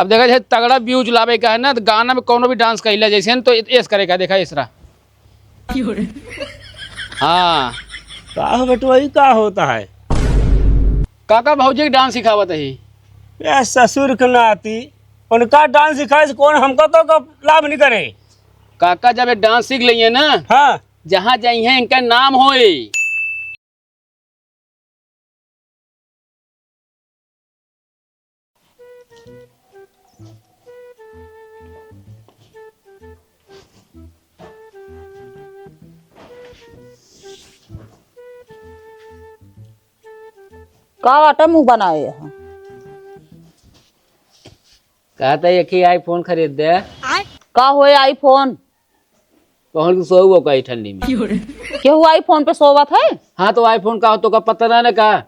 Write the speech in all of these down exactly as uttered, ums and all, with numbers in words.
अब देखा, जैसे तगड़ा views लावे का है ना, तो गाना में कौनो भी dance कइला जैसे न, तो ऐस करे का, देखा, ऐसरा। हाँ। का हो बेटवा, ई का होता है? काका भौजी के dance सिखावत ही। ए ससुर के नाती, उनका dance सिखाए से कौन हमका तो का लाभ नहीं करे। काका जब ये dance सीख लेइहैं ना, हाँ। जहाँ जइहैं इनका नाम होए। का बाटे मुँह बनाए ह? कहत ही एक ही iPhone खरीद दे। का होए iPhone? कहूँ कि सोऊ का ई ठंडी में। केहू iPhone पे सोवत है? हाँ, तो iPhone का हो, तोका पता ना, ना का?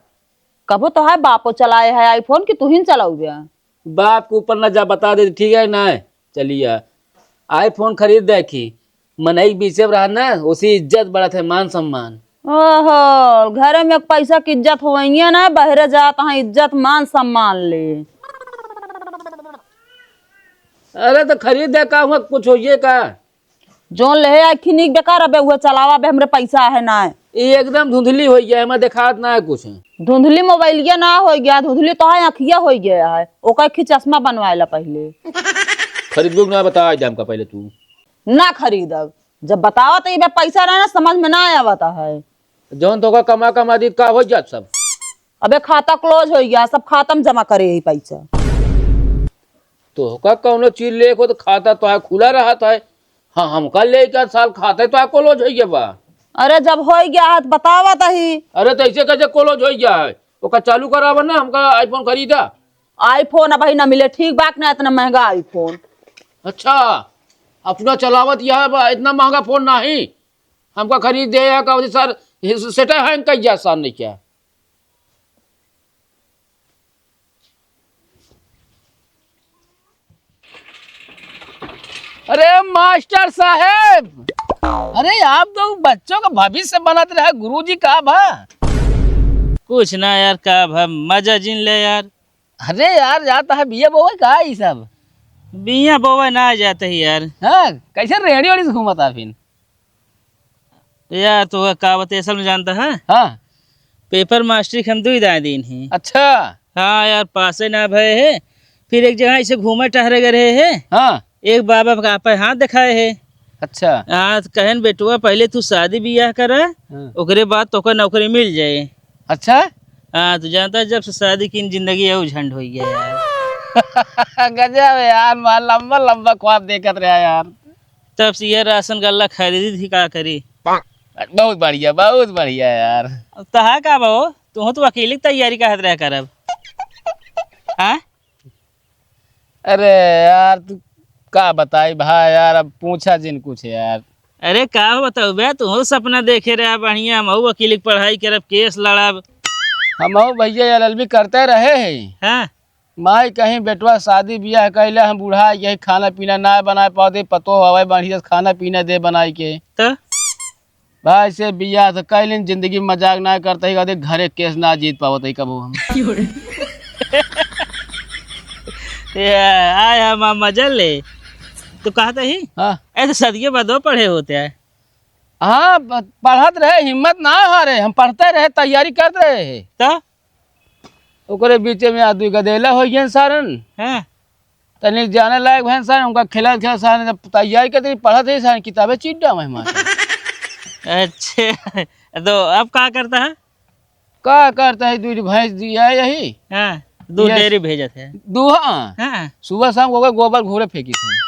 कबो तोहार बापो चलाए है iPhone कि तुहिन चलाउबे? बाप के ऊपर ना जा, बता दे, ठीक है ना? चलिया, iPhone खरीद दे की, मनई के बीचे में रहा ना, उसी इज्जत बढ़त है, मान सम्मान। ओहो, घरे में एक पैसा की इज्जत होइए ना, बहरे जात हाँ इज्जत मान सम्मान ले। अरे तो खरीद दे, का हुआ, कुछ होइए का? जौन लेहे आखी नीक बेकार, अबे उहे चलावा, अबे हमरे पैसा है ना। ई एकदम धुंधली होइ गया है, एमा देखात ना है कुछ। धुंधली मोबाइलिया ना होइ गया, धुंधली तो है, अखिया होइ गया है, ओकर खी चश्मा बनवाए ला पहिले। खरीदबू कि ना, बता दे हमका पहिले तू। ना खरीदब, जब बतावा तो ये पैसा ना, ना समझ में ना आवता है। जौन तोका कमा कमा दी, का हो जात सब? अबे खाता close होइ गया, सब खाता में जमा करे ही पैसा। तोहका कौनो चीज लेके हो तो खाता तोहार खुला रहत है। हाँ, हमका लेके साल खाता तोहार close होइ गया बा। अरे जब होइ गया है तो बतावा तही। अरे तो ऐसे कैसे close होइ गया है? ओका चालू करावा ना, हमका iPhone खरीदा। iPhone अबही ना मिले, ठीक बा कि ना, इतना महंगा iPhone। अच्छा, अपना चलावत यह बा, इतना महंगा phone नहीं। हमका खरीद दे या का सर, सेटा hang कर गया सर, नहीं क्या? अरे मास्टर साहेब, अरे आप तो बच्चों का भविष्य बनत रहे, गुरुजी का भा? कुछ ना यार, का भा, मजा जिन ले यार। अरे यार, जाता है बिया बोवे का ई सब? बिया बोवे ना जाते ही यार। हाँ, कैसे रेहड़ी वेहड़ी से घूमत आ फिन? यार, तो का बते, असल में जानता है? हाँ। पेपर मास्टरी के हम दुई दाएं दिन ही। अच्छा। हाँ यार, पासे ना भए है। फिर एक जगह ऐसे घूमे टहरे गए रहे है। हाँ। एक बाबा का पे हाथ दिखाए है। अच्छा। हाँ, तो कहन, "बेटुआ, पहले तू शादी बियाह करा, हाँ। ओकरे बाद तोका नौकरी मिल जाए।" अच्छा। हाँ, तो जानता है, जब से शादी की जिंदगी है, वो झंड हो गया यार। गजब है यार, मार लंबा लंबा ख्वाब देखत रहा यार। तब से ये राशन गल्ला खरीदी थी, का करी? बहुत बढ़िया, बहुत बढ़िया यार। अब तहा का बा हो? तुहू तो वकीली की तैयारी कहत रहा करब। हाँ? अरे यार, तू का बताई भाई यार, अब पूछा जिन कुछ यार। अरे का बताऊ बे, तुहू सपना देखे रहा बढ़िया, हमहू वकीली की पढ़ाई करब, केस लड़ब। हमहू भैया LLB करते रहे हैं। हाँ। माई कहीं, "बेटवा शादी बियाह कैले, हम बूढ़ा यही खाना पीना ना बनाए पावत, पतोह हवे बढ़िया से खाना पीना दे बनाई के।" तो? भाई से बियाह तो कैलिन, जिंदगी में मजाक ना करते ही, कहते घरे केस ना जीत पावत ही कबो हम। ये आय हम मजा ले। तो कहते ही? हाँ। ऐसे सदियों बदो पढ़े होते हैं। हाँ, प-, पढ़त रहे, हिम्मत ना हारे, हम पढ़ते रहे, तैयारी करत रहे। तो? ओकरे बीचे में आ दुई गदेला हो गए सारन। हाँ। तनी जाने लायक भैन सारन, उनका खेलत खेलत सारन, जब तैयारी करते ही पढ़त ही सारन, किताबें चीट डावे हमारे। अच्छा, तो अब का करता है? का करता है, दूध भैंस दिया है यही। हाँ, दूध यस। डेयरी भेजत है। दूहा। हाँ। सुबह शाम को गोबर घूरे फेंकी थे।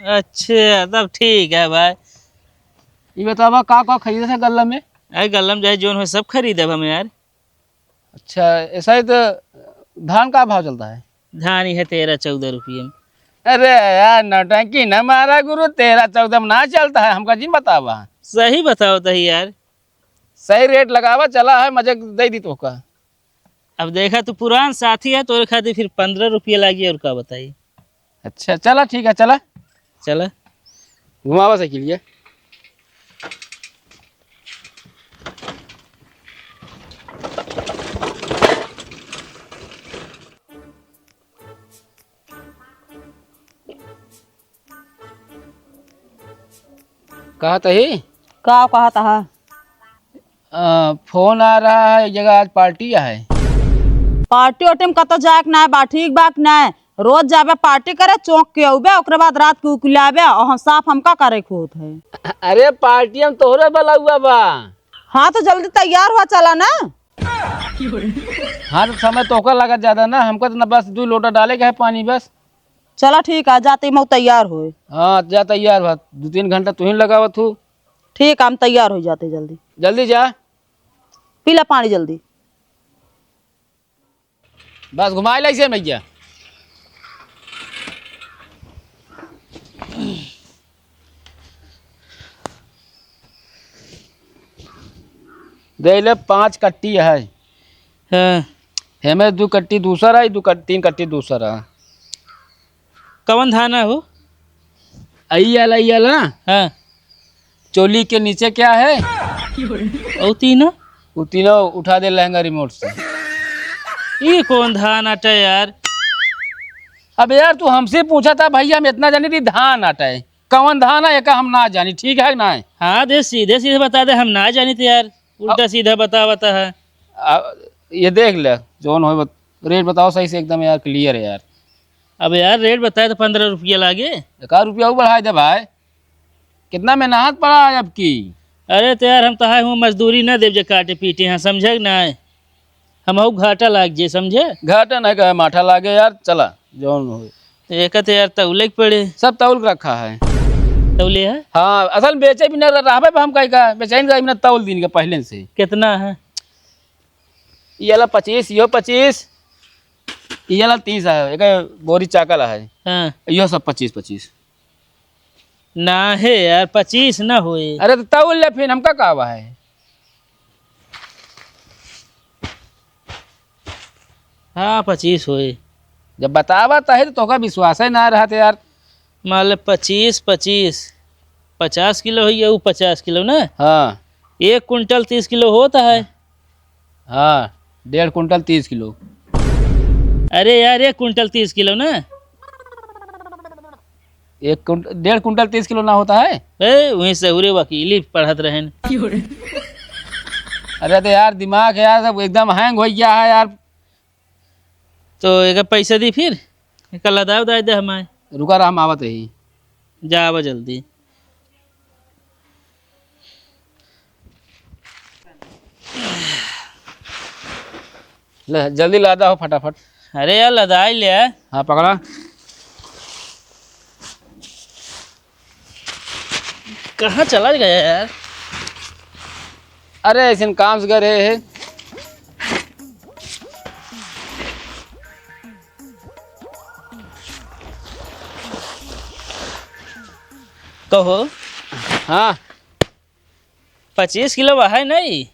अच्छा, तब ठीक है भाई। ये बतावा, का का खरीदे थे गल्ला में? अरे गल्ला में चाहे जोन हो, सब खरीदे हम यार। अच्छा, ऐसा ही तो धान का भाव चलता है? धान ही है तेरह चौदह रुपये में। अरे यार, नौटंकी न मारा गुरु, तेरह चौदह में ना चलता है, हमका जिन बतावा। सही बताओ तही यार। सही रेट लगावा, चला है, मजे दे दी तोहका। अब देखा, तू पुरान साथी है, तोरे खातिर फिर पन्द्रह रुपये लागी, और का बताई? अच्छा, चला, ठीक है, चला। चला। घुमावा साइकिलिया। कहत ही? का कहत हा? अ, फोन आ रहा है, एक जगह आज पार्टी है। पार्टी वार्टी में कतौ जाए के नाय बा, ठीक बा कि नाय? रोज जाबे पार्टी करे, चौंक के अउबे, ओकरे बाद रात के उकुलाबे, और हम साफ हमका करे के होत है। अरे पार्टी में तोहरे बलउआ बा। हाँ तो जल्दी तैयार हुआ, चला ना। हाँ तो समय तोहका लागत ज्यादा ना, हमका तो ना बस दू लोटा डाले के है पानी बस। चला ठीक है, जाते मऊ तैयार होए। हाँ जा तैयार हुआ, दू तीन घंटा तुहीं लगावत हू। ठीक है, हम तैयार हो जाते जल्दी। जल्दी जा। पी ला पानी जल्दी। बस घुमाए ला इसे मैया। दे ले पाँच कट्टी है। हाँ। हेमे दू कट्टी दूसर है, दू कट्टी, तीन कट्टी दूसर है। कवन धान है हो? अई आला, अई आला। हाँ। चोली के नीचे क्या है? और तीनों? वो तीनों उठा दे लहंगा रिमोट से। ई कौन धान आटा यार? अब यार तू हमसे पूछा था भैया, हम इतना जानी थी धान आटा है, कौन धान है एका हम ना जानी, ठीक है कि ना है? हाँ दे, सीधे सीधे बता दे, हम ना जानी थे यार, उल्टा अब सीधा बता बता है। आ, ये देख ले, जौन हो बत-, रेट बताओ सही से एकदम यार, क्लियर है यार। अब यार रेट बताए तो पन्द्रह रुपया लागे। एक आध रुपया और बढ़ाए दे भाई। कितना मेहनत पड़ा है अब की। अरे तो यार हम तो हाय हूँ मजदूरी ना देब जे काटे पीटे हैं, समझे कि ना? हम हऊ घाटा लाग जे, समझे? घाटा नहीं कहे माठा लागे यार, चला जौन हो। तो एक तो यार तौले के पड़े। सब तौल के रखा है। तौले है? हाँ, असल में बेचे भी ना रहबे, हम कहीं का बेचैन का बिना तौल दिन के पहले से। कितना है? ये वाला पच्चीस, यो पच्चीस, ये वाला तीस है, एक बोरी चाकल है। हाँ। यो सब पच्चीस पच्चीस। ना हे यार, पच्चीस ना होए। अरे तो तौल ले फिर, हमका का बा है? हाँ, पच्चीस होए। जब बतावा त है तो तोका विश्वास है ना रहत यार। मान ले पच्चीस, पच्चीस, पचास किलो होइए, ऊ पचास किलो ना? हाँ। एक कुंटल तीस किलो होत है। हाँ, डेढ़ कुंटल तीस किलो। अरे यार, एक कुंटल तीस किलो ना? एक कुंट-, डेढ़ कुंटल तीस किलो ना होता है? ए, वहीं से उरे वकीली पढ़त रहेन। अरे तो यार, दिमाग है यार, सब एकदम हैंग हो गया है यार। तो एक पैसा दी फिर, एक लदा उदा दे हमारे। रुका रहा, हम आवत ही। जा आवा जल्दी। ले, जल्दी लादा हो फटाफट। अरे यार, लदाई ले। हाँ, पकड़ा। कहाँ चला गया यार? अरे, ऐसे काम से गए रहे हैं। कहो। हाँ। पच्चीस किलो बा है नहीं?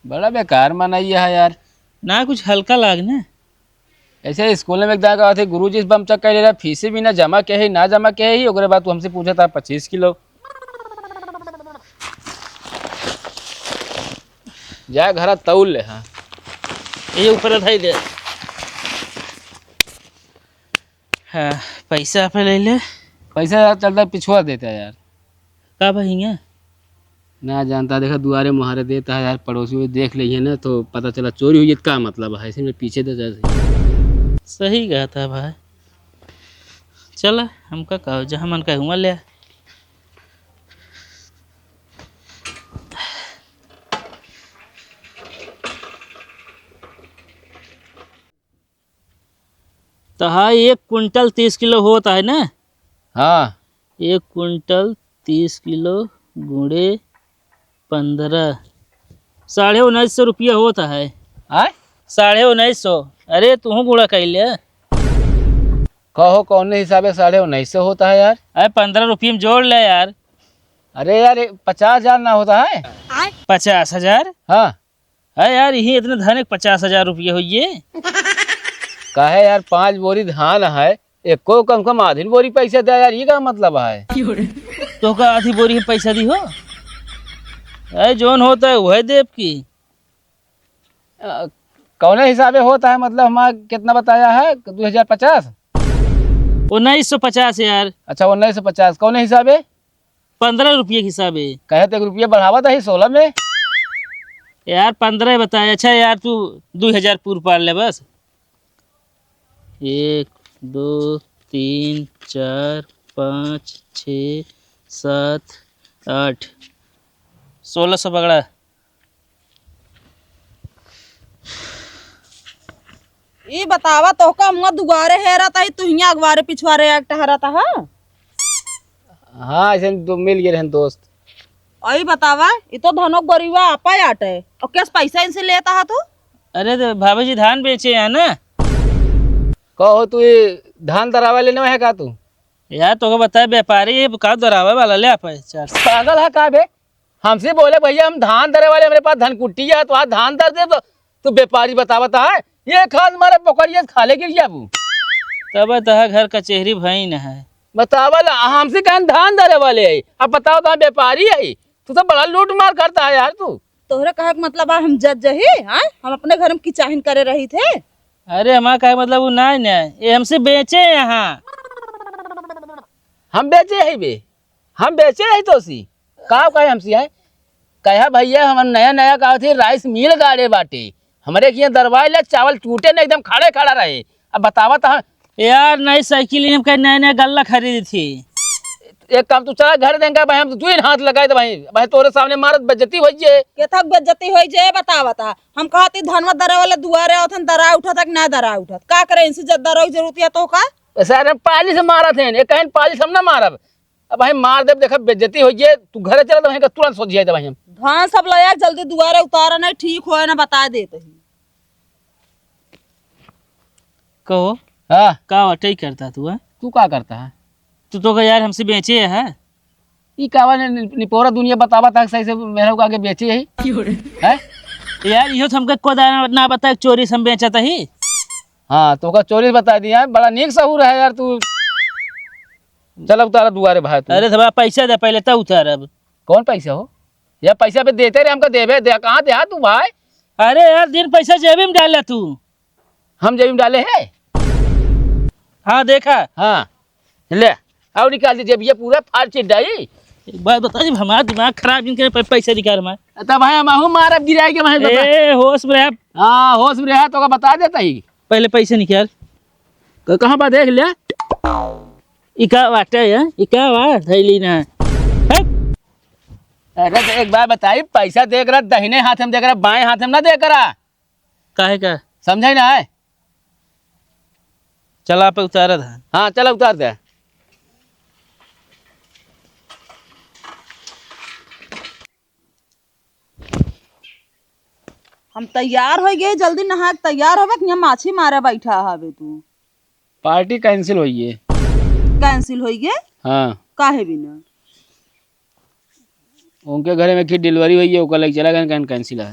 बड़ा बेकार मनई है यार। ना, कुछ हल्का लाग ना। ऐसे स्कूल में एक दागा थे, गुरुजी से बम चक्कर ले रहा, फीस भी ना जमा के है, ना जमा के है, ओकरे बाद तू हमसे पूछा था पच्चीस किलो। जा घरा तौल ले, हाँ। ये ऊपर धई दे। हाँ, पैसा पे ले ले। पैसा यार चलता पिछुआ देता है यार। का बा हियाँ? ना जानता, देखा दुआरे मुहारे देता है यार, पड़ोसी वो देख लेइहैं ना तो पता चला चोरी हुई है, का मतलब है, इसी में पीछे दे जाते। सही कहता है भाई, चला हमका का, जहाँ मन का हुआ ले। तो हाँ, एक कुंटल तीस किलो होता है ना? हाँ। एक कुंटल तीस किलो गुणे पन्द्रह, साढ़े उन्नीस सौ रुपया होता है। आय? साढ़े उन्नीस सौ। अरे, तू गुणा कर ले। कहो, कौने हिसाबे साढ़े उन्नीस सौ होता है यार? अरे, पन्द्रह रुपये में जोड़ ले यार। अरे यार, ये पचास हजार ना होता है? पचास हजार? हाँ। है यार, यही इतने धान एक पचास हजार रुपये होइए। काहे यार, पाँच बोरी धान है, एको कम कम आधी बोरी पैसा दे यार, ये का मतलब है? तो का आधी बोरी में पैसा दी हो? अरे, जौन होता है, वह देब की। अ, कौने हिसाबे होता है, मतलब, हमारा कितना बताया है, दो हजार पचास? उन्नीस सौ पचास यार। अच्छा, उन्नीस सौ पचास, कौने हिसाबे? पन्द्रह रुपये के हिसाब है। कहे तो एक रुपये बढ़ावा था ही सोलह में। यार, पन्द्रह बताए। अच्छा यार, तू दुइ हजार पूर पार ले बस। एक, दो, तीन, चार, पाँच, छः, सात, आठ, सोलह सौ पकड़ा। ई बतावा, तोहका मुआ दुआरे हेरत आई, तू हियाँ अगवारे पिछवारे एक टहरत ह? हाँ, ऐसे तो मिल गए रहन दोस्त। अई बतावा, ई तो धनोक बरिवा आपा आटे, और केस पैसा इनसे लेता ह तू? अरे तो भाभी जी धान बेचे हैं ना। कहो तू ये धान दरावा लेने है का तू? यार तोहका बताए व्यापारी है, का दरावे वाला ले आपा चार सौ। पागल है का बे? हमसे बोले, "भैया, हम धान दरे वाले, हमरे पास धनकुट्टी है, तो आज धान दर दे।" तो तू व्यापारी बतावत है, एक हाथ मारे पकड़िए, खाले गिर जाबू। तब तह घर कचेहरी भई न है। बतावल, हमसे कहन धान दरे वाले है, अब बताओ तो हम व्यापारी है। तू तो बड़ा लूट मार करता है यार तू। तोहरे कहे के मतलब आ हम जज ही, हाँ? हम अपने घर में किचाहिन करे रही थे। अरे हमार कहे के मतलब वो ना है ना, ये हमसे बेचे यहाँ। हम बेचे है बे, हम बेचे है तोसी। का कहे हमसे है? कहा भैया हम नया नया का थे राइस मिल गाड़े बाटे, हमरे किया दरवाई ले चावल टूटे ना, एकदम खड़े खड़ा रहे। अब बतावा तो हम। यार नई साइकिल ही हम कहे नया नया गल्ला खरीदी थी। एक काम तू चला घर देंगे भाई, हम तो तू ही हाथ लगाए दे भाई, भाई तोरे सामने मारत बेइज्जती होई जे। केथक बेइज्जती होई जे बतावा ता। हम कहती धनवा दरा वाले दुआरे आवत हन, दरा उठत है कि ना दरा उठत? का करे इनसे जब दरा की जरूरत है तो का? सर हम पालिश मारत हैं, एक कहन पालिश हम ना मारब। अब भाई मार देब, देखा बेइज्जती होई जे, तू घरे चला तो भाई का तुरंत सोच जाए तो भाई हम। धान सब लाया जल्दी दुआरे उतारा, नहीं ठीक होए ना बता देत ही। कहो। हाँ। का वाटई करता तू, हाँ? तू का करता है? तू तो का यार हमसे बेचे है। ई कावा ने नि-, निपोरा दुनिया बतावा ता सही से मेहरा के आगे बेचे है। क्यों रे? हैं? यार इहो तो हमका को दाना ना बता चोरी से हम बेचत ही। हाँ, तो का चोरी बता दिया, बड़ा नीक सहूर है यार तू। चल उतारा दुआरे भाई तू। अरे थोड़ा पैसा दे पहले तब उतारब। कौन पैसा हो? या पैसा पे देते रहे हमका देबे दे, कहाँ दे तू भाई? अरे यार दिन पैसा जेबी में डाल तू। हम जेबी में डाले है? हाँ देखा। हाँ ले, आओ निकाल दे जेबिया पूरा फाड़ चिट डाई। एक बात बता जब हमारा दिमाग खराब इनके पै-, पैसा निकाल हमारे। तब भाई हम आहू मारब गिराए के भाई बता। ए होश में रह। हाँ होश में रह तो का बता देता ही। पहले पैसे निकाल। क-, कहाँ बा देख ले। ई का बाटे है? ई का बा? धैली ना। हट। अरे तो एक बात बताई, पैसा दे करा, दहिने हाथ में दे करा, बाएं हाथ में ना दे करा। काहे का? समझाई ना है? चला पे उतारा धान। हाँ, चला उतार दे। हम तैयार हो गए, जल्दी नहा के तैयार होबे कि यहाँ माछी मारे बैठा हवे तू। पार्टी कैंसिल होई है। कैंसिल होई है? हाँ। काहे बिना? उनके घरे में की डिलीवरी हुई है, ओकर लगे चला गए, कहन कैंसिल है।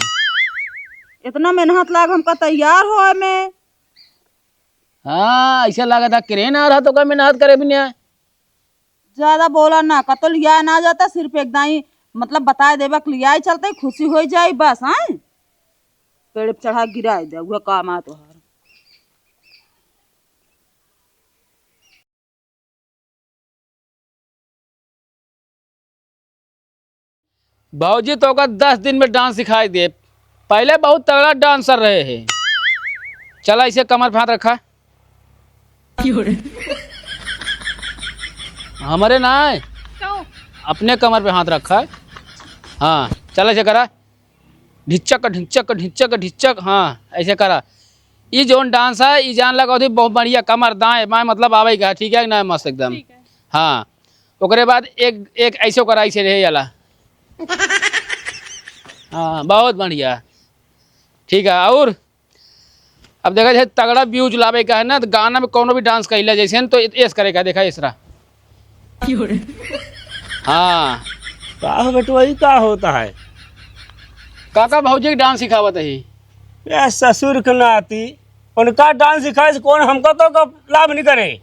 इतना मेहनत लाग हमका तैयार होए में। हाँ, ऐसा लगा था क्रेन आ रहा तो का मेहनत करे बिना। ज्यादा बोला ना, कतो लिया ना जाता, सिर्फ एक दाई मतलब बताए देबा कि लिया ही चलते, खुशी हो जाए बस। हाँ, पेड़ पे चढ़ा गिराए दे, वह काम आ तोहार। भौजी तो का दस दिन में डांस सिखाई दे। पहले बहुत तगड़ा डांसर रहे हैं। चला इसे कमर पे हाथ रखा। क्यों रे? हमारे ना है। क्यों? अपने कमर पे हाथ रखा है। हाँ, चला इसे करा। ढिच्चक, ढिच्चक, ढिच्चक, ढिच्चक। हाँ, ऐसे करा। ई जौन डांस है, ई जान लगा होती बहुत बढ़िया, कमर दाएं बाएं मतलब आवे का, ठीक है ना, मस्त एकदम। ठीक है। हाँ, ओकरे बाद एक, एक ऐसे करा, ऐसे रहे जाला। हाँ, बहुत बढ़िया। ठीक है, और अब देखा जाए तगड़ा व्यूज लावे का है ना, तो गाना में कोनो भी डांस कइला जैसे न, तो एस करे का, देखा एस रहा। क्यों रे? हाँ। का हो बेटुआ, ई का होता है? काका भौजी के डांस सिखावत ही। ए ससुर के नाती, उनका डांस सिखाए से कौन हमका तो का लाभ नहीं करे।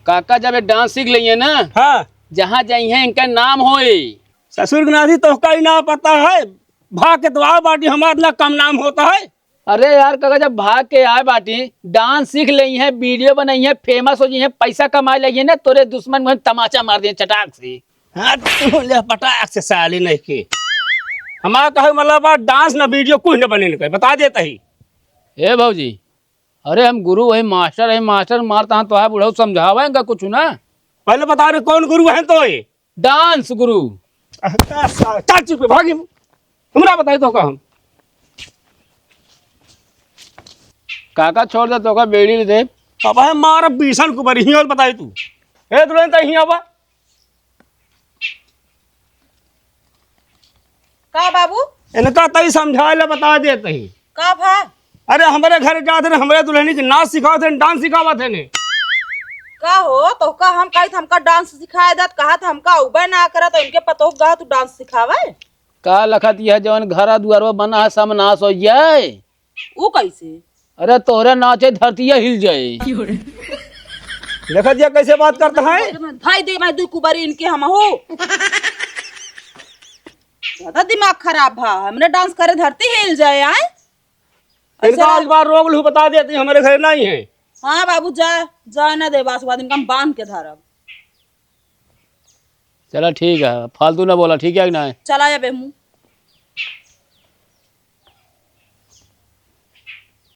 काका जब ये डांस सीख लेइए ना, हाँ। जहाँ जाइए इनका नाम होए। ससुर के नाती तोहका ही ना पता है, भाग के तो आओ बाटी, हमारा इतना कम नाम होता है। अरे यार काका, जब भाग के आए बाटी, डांस सीख लेइहे, वीडियो बनइहे, फेमस हो जइहे, पैसा कमाए लगिहे ना, तोरे दुश्मन मुँह तमाचा मार दिए चटाक से। हाँ, तू ले पटाख से साली नहीं की। हमारा कहे मतलब बा, डांस ना वीडियो कुछ न बने न करे, बता देता ही। ए भौजी, अरे हम गुरु वही मास्टर है, मास्टर मारता हाँ तो है बुढ़ऊ समझावेंगे कुछ ना। पहले बता रहे कौन गुरु है तो ये? डांस गुरु। अच्छा, चल चुप है, भागी। हमरा बताई तो का हम। काका छोड़ दे तो का बेड़ी ले दे। अब है मार भीषण कुबरी ही और बताई तू। ए दुल्हन तई ही आवा। का बाबू? इनका तई समझा ले, बता देते ही। का भा? अरे हमरे घर जात रहे, हमरे दुल्हनी के नाच सिखावत है, डांस सिखावत है ने। का हो, तो का हम कहित हमका डांस सिखाए देत, कहत हमका उबे ना करत, इनके पतोह कहा तू डांस सिखावे? का लखत यह जवन घरा दुआरवा बना है सब नाश हो जाए? ऊ कैसे? अरे तोहरे नाचे धरतिया हिल जाए। देखत यह कैसे बात करता है? भाई दे मैं दू कुबरी इनके हम हो। ज्यादा दिमाग खराब भा, हमरे डांस करे धरती हिल जाए आए। इनका ऐसा आज बार रोक लू, बता देती हमरे घर नहीं है। हाँ बाबू जा, जा ना दे बास बाद इनका हम बांध के धरब। चला ठीक है, फालतू ना बोला, ठीक है कि ना? चला जाबे मुँह।